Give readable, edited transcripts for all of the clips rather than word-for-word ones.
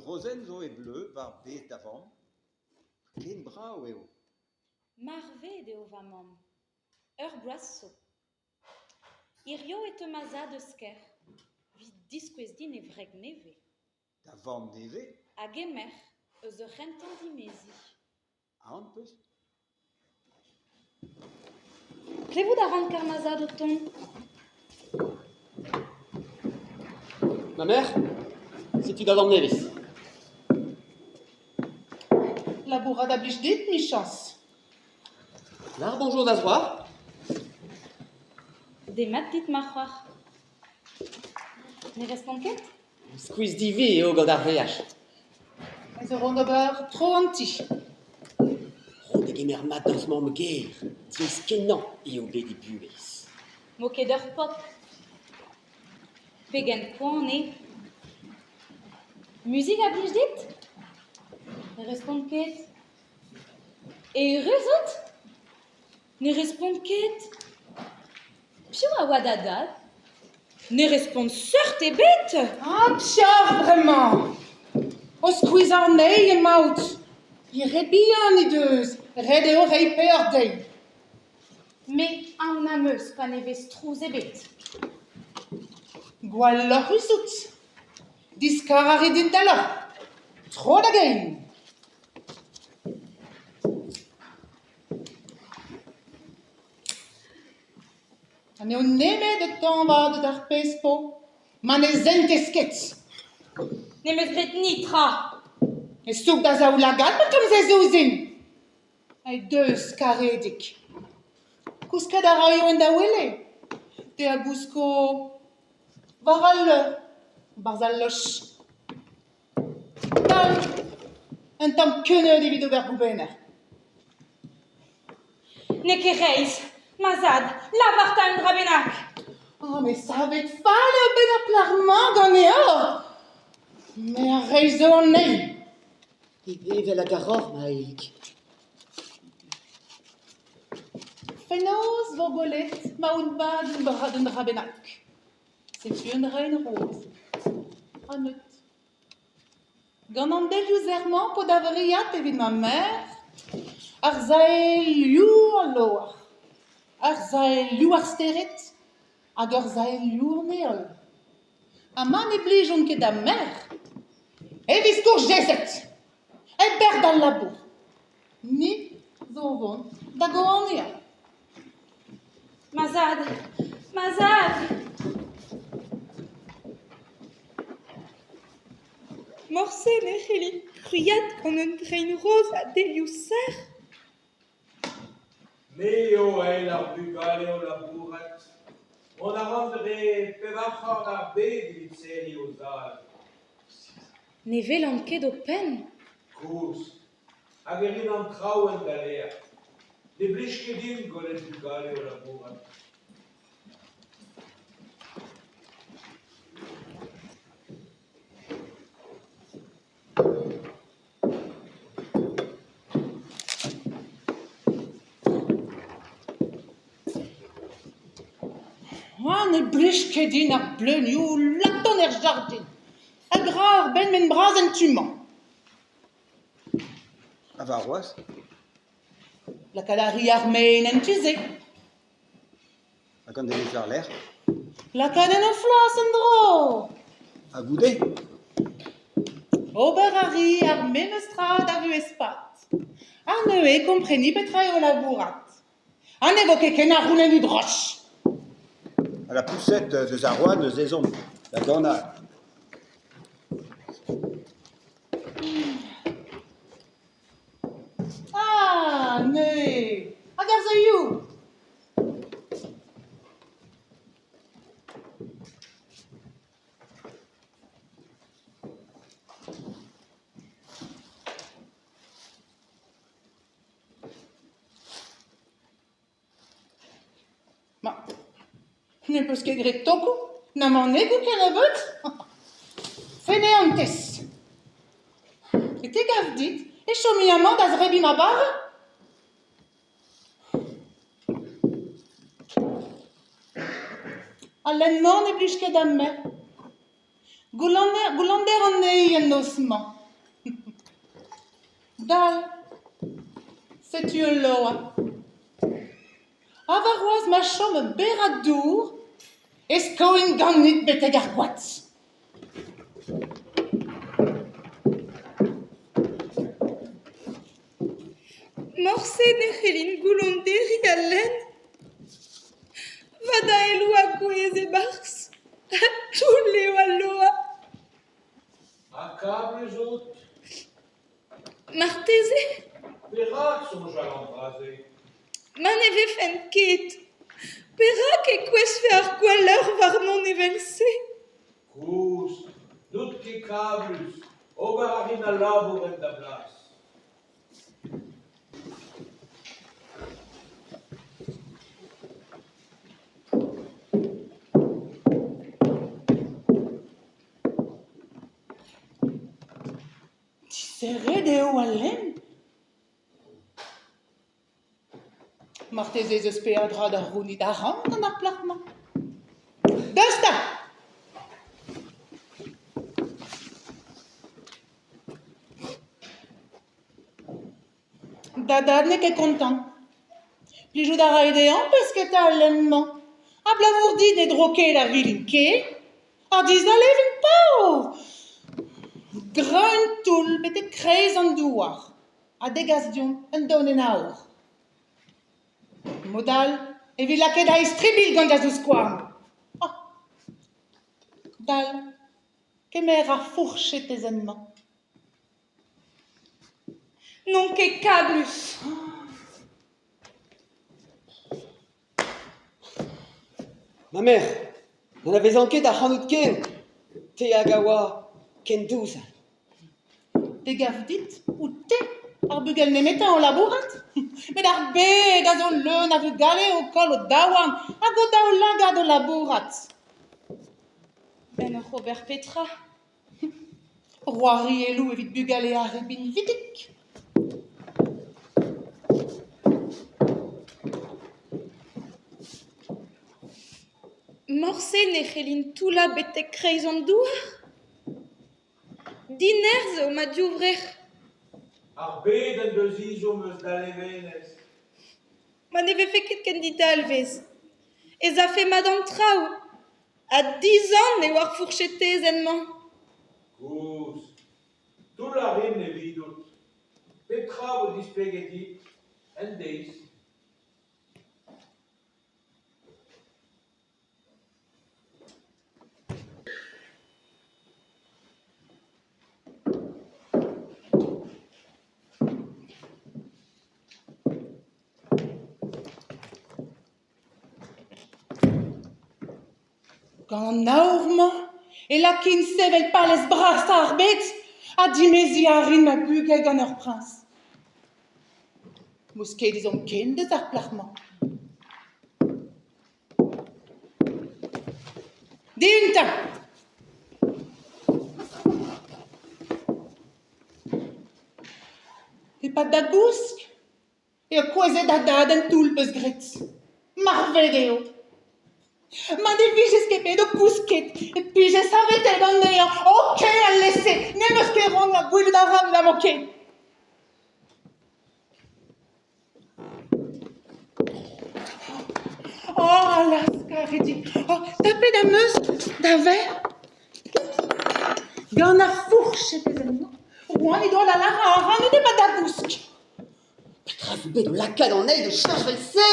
rozenn zo e bleuñv war bez da vamm ? Ken brav eo. Marvet eo va mamm. Ur bloaz zo. Hiziv e teu ma zad eus kêr evit diskouez din e wreg nevez. Da vamm nevez ? A gemer eus ur c'hentañ dimeziñ. Aon 'peus ? Klevout a ran kar ma zad o tont. Ma merc'h, setu da vamm nevez. Labourat a blij dit, 'michañs ? Lâr bonjour da'z c'hoar. Demat dit ma c'hoar. Ne respont ket ? Skuizh-divi eo gant ar veaj. Ez a ran d'ober tro an ti. Ro degemer mat d'az mamm-gaer, diaes-kenañ eo bet he buhez. M'ho ket ur paotr. Pegen koant eo. Muzik a blij dit ? Ne respont ket. Eürus out ? Ne respont ket. Piv a oa da dad ? Ne respont seurt ebet ! Ha pioc'h bremañ ! O skuizhañ anezhi emaout. He re bihan he deus, ret eo reiñ peoc'h dezhi. Me aon am eus pa ne vez trouz ebet. Gwall lorc'hus out. Diskar a ri din da lorc'h. Tro da gein. Ha n'eo nemet e tañvad d'ar pezh 'po ma ne sentez ket. N'em eus graet netra. E soug da zaoulagad ma komzez ouzhin. He deus karedig. Kousket a raio en da wele. Te a gousko war al leur, 'barzh al loch. Dal, un tamm keuneud evit ober goubenner. N'eo ket reizh, ma zad, lavar 'ta un dra bennak. Oh, met savet fall eo bet ar plac'h-mañ ganeoc'h. Me a reizho anezhi. Evel a garoc'h, Maig. Fenoz 'vo gwelet ma on mat d'un dra bennak. Setu un draen roz. Ha neut. Gant an delioù sec'h-mañ 'po da wriat evit ma merc'h ar sae liv al loar, ar sae liv ar stered hag ur sae liv an heol. Ha ma ne blijont ket da'm merc'h e vi skourjezet e bec'h d'al labour. Ni zo o vont da goaniañ. Ma zad, ma zad ! Morse ne c'hellin gwriat gant un drein roz ha delioù sec'h. Me eo ael ar vugale o labourat. Mont a ran dre pevar c'horn ar bed evit serriñ o zal. Ne welan ket ho penn. Kozh. Hag e rin an traoù en da lec'h. Ne blij ket din gwelet bugale o labourat. Ah, ne blij ket din ar bleunioù laton er jardin. Ha gra ur benn bras en tu-mañ. Ha warc'hoazh ? Lakaat a ri ar maen en tu-se. Hag an devezh war-lerc'h ? Lakaat en o flas en-dro. Ha goude ? Ober a ri ar memes tra da vuhez-pad. Ha neuze e kompreni petra eo labourat. Ha ne vo ket ken a c'houlennoù droch. Ha la poussette deus ar Rouen eus ezhomm da ganañ. Ah, neuze, hag ar seuioù ? Ma, ne peus ket graet tokoù na manegoù kennebeut ? Feneantez ! E te gav dit e chomi amañ da zebriñ ma bara ? Al lenn-mañ ne blij ket da'm merc'h. Goullander anezhi en noz-mañ. Dal, setu ul loa. Ha warc'hoazh ma chom ur berad dour e skoin ganit betek ar gwad. Morse ne c'hellin goullonderiñ al lenn. Va daeloù a gouezh e-barzh ha toull eo al loa. Ha kablus out ? Marteze. Perak soñjal an dra-se ? Ma ne vefen ket, perak e kouezhfe ar gwalleur warnon evel-se ? Koulz, n'out ket kablus, ober a rin al labour en da blas. Diserret eo al lenn ? Marteze ez eus peadra da c'hounit arc'hant gant ar plac'h-mañ. Deus 'ta ! Da dad n'eo ket kontant. Plijout a rae dezhañ pesketa al lenn-mañ. Abalamour dit ne dro ket ar vilin ken ha dizale e vin paour. Gra un toull betek kreiz an douar ha degas deomp un daolenn aour. Mod all e vi lakaet a-istribilh gant da zivskouarn. Ah, dal, kemer ar fourchetezenn-mañ. N'on ket kablus. Ma merc'h, n'anavezan ket ac'hanout ken, te hag a oa ken dous. Te 'gav dit out-te ar bugel nemetañ o labourat ? Met ar bed a zo leun a vugale o koll o daouarn hag o daoulagad o labourat. En oc'h ober petra ? C'hoarielloù evit bugale ar re binvidik. Morse ne c'hellin toullañ betek kreiz an douar ? Dinerzh eo ma divrec'h. Ar bed en deus ezhomm eus da levenez. Ma ne vefe ket ken didalvez ez afe mat an traoù. Ha dizant eo ar fourchetezenn-mañ. Kozh. Toull a rin evidout. Petra vo displeget dit en deiz ? Gant an aour-mañ e lakin sevel palez brasañ ar bed ha dimeziñ a rin ma bugel gant ur priñs. N'eus ket ezhomm ken deus ar plac'h-mañ. Din 'ta ! E-pad da gousk eo kouezhet da dad en toull 'peus graet. Marvet eo. Ma ne vijes ket bet o kousket e pije savetet anezhañ. Ok alese, n'em eus ket c'hoant da gwelout a ran n'emañ ket. Oh, allaz, karedig. Oh, tapet am eus da verc'h gant ar fourchetezenn-mañ. Roan he doa da lârañ ac'hanout e-pad da gousk. Petra zo bet o lakaat anezhi da cheñch evel-se ?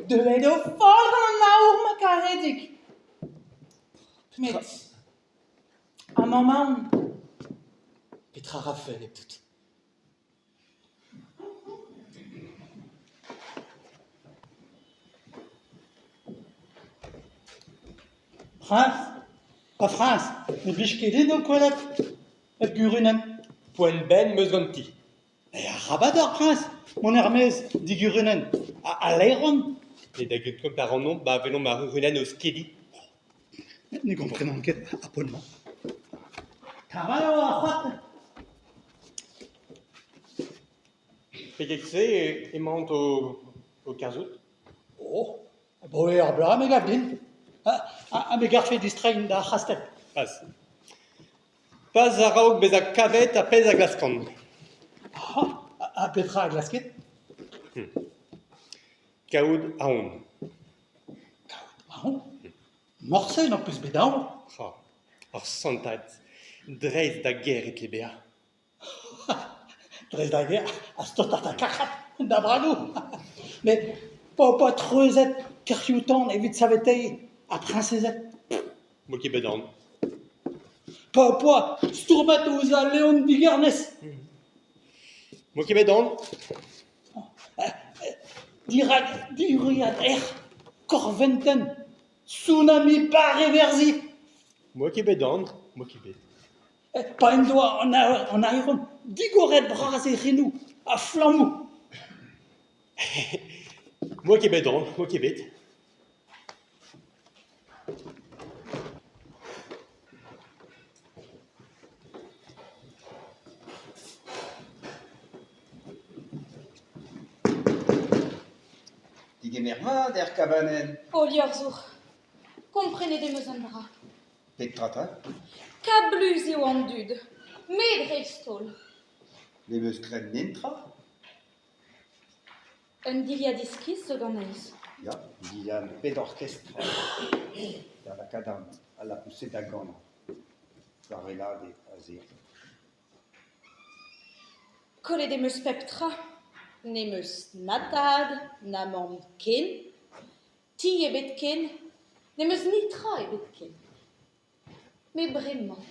Deuet eo foll gant an aour, ma karedig. Met amañ 'maon. Petra 'rafen hepdout ? Priñs, va friñs, ne blij ket din ho kwelet, hep gurunenn. Poent-benn 'm eus ganti. Arabat eo ar priñs mont er-maez digurunenn ha laeron. Ne da ket komz ac'hanomp pa welomp ar c'hurunenn o skediñ. Ne gomprenan ket ar poent-mañ. Teñval eo ar c'hoad. Pegeit-se emaint o kerzhout ? Oh, abaoe ar bloaz me 'gav din. Ha me 'garfe distreiñ d'ar c'hastell. Pas. Pas a-raok bezañ kavet ar pezh a glaskan. Ah ! Ha petra a glaskit ? Kaout aon. Kaout aon ? Morse n'ho peus bet aon ? Ha, ur santad dreist da gêr e tle bezañ. Dreist da gêr ha staotat ha kac'hat da bragoù. Met pa ho poa treuzet kêrioù-tan evit saveteiñ ar priñsezed. N'eo ket bet aon. Pa ho poa stourmet ouzh al leon digernez. N'eo ket bet aon. Dirak diwriad erc'h korventenn tsunami barr-reverzhi. N'eo ket bet aon, n'eo ket bet. Pa en doa an aeron digoret bras e c'henoù ha flammoù. N'oa ket bet aon, n'oa ket bet. Degemer mat er kabanenn. O liorzhour, komprenet em eus un dra. Petra 'ta ? Kablus eo an dud, me dreist-holl. N'em eus graet netra. Un dilhad iskis zo ganez. Ya, dilhad pet orkestr da lakaat al lapoused da ganañ. War eo aze. Kollet em eus pep tra. N'em eus na tad na mamm ken. Ti ebet ken. N'em eus netra ebet ken. Met bremañ,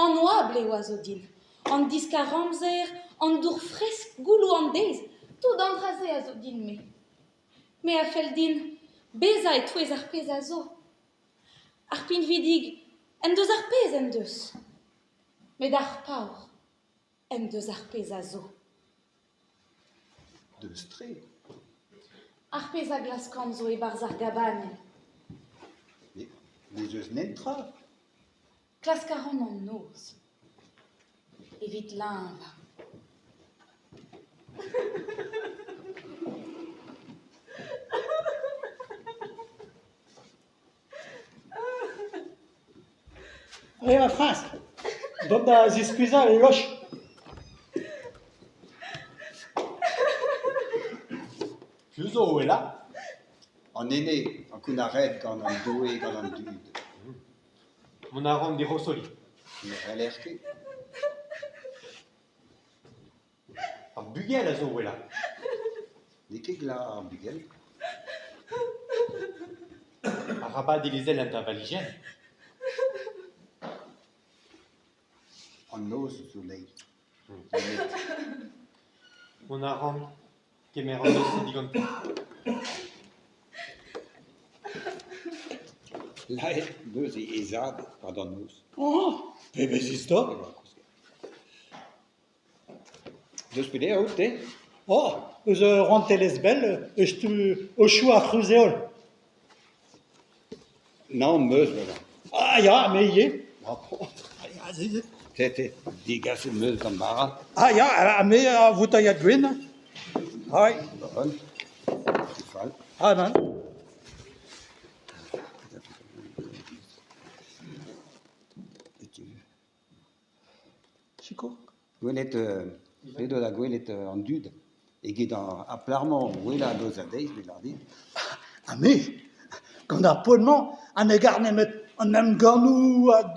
an oabl eo a zo din, an diskar-amzer, an dour fresk, gouloù an deiz, tout an dra-se a zo din-me. Me a fell din bezañ e-touez ar pezh a zo. Ar pinvidig en deus ar pezh en deus, met ar paour en deus ar pezh a zo. Deus-tre. Ar pezh a glaskan zo e-barzh ar gabanenn. Met n'ez eus netra. Klask a ran an noz evit leñvañ. Re va friñs, dont da ziskuizhañ el loch. Piv zo o ouelañ ? An ene ankounaret gant an Doue gant an dud. Mont a ran d'e c'honsoliñ. Ne c'heller ket. Ar bugel a zo o ouelañ. N'eo ket glas ar bugel. Arabat eo lezel an deñvalijenn. An noz zo dezhi. Nemet. Mont a ran kemer an noz-se diganti. Laeret neuze he zad e-pad an noz. Oh, pebezh istor ! Deus pelec'h out te ? Oh, eus ur rouantelezh bell, eus tu Aochou ar C'huzh-Heol. Naon 'm eus bremañ. Ah ya, me ivez. Te, te, degaset 'm eus gant bara. Ah ya, ha me a voutailhad gwin. Ouais. Bon. Fall. Ah nann. Sikour. Gwelet bet eo da gwelet an dud eget ar plac'h-mañ gwellañ deus a deiz bet lâret din. Ha me, gant ar paotr-mañ ha ne gar nemet an emgannoù ha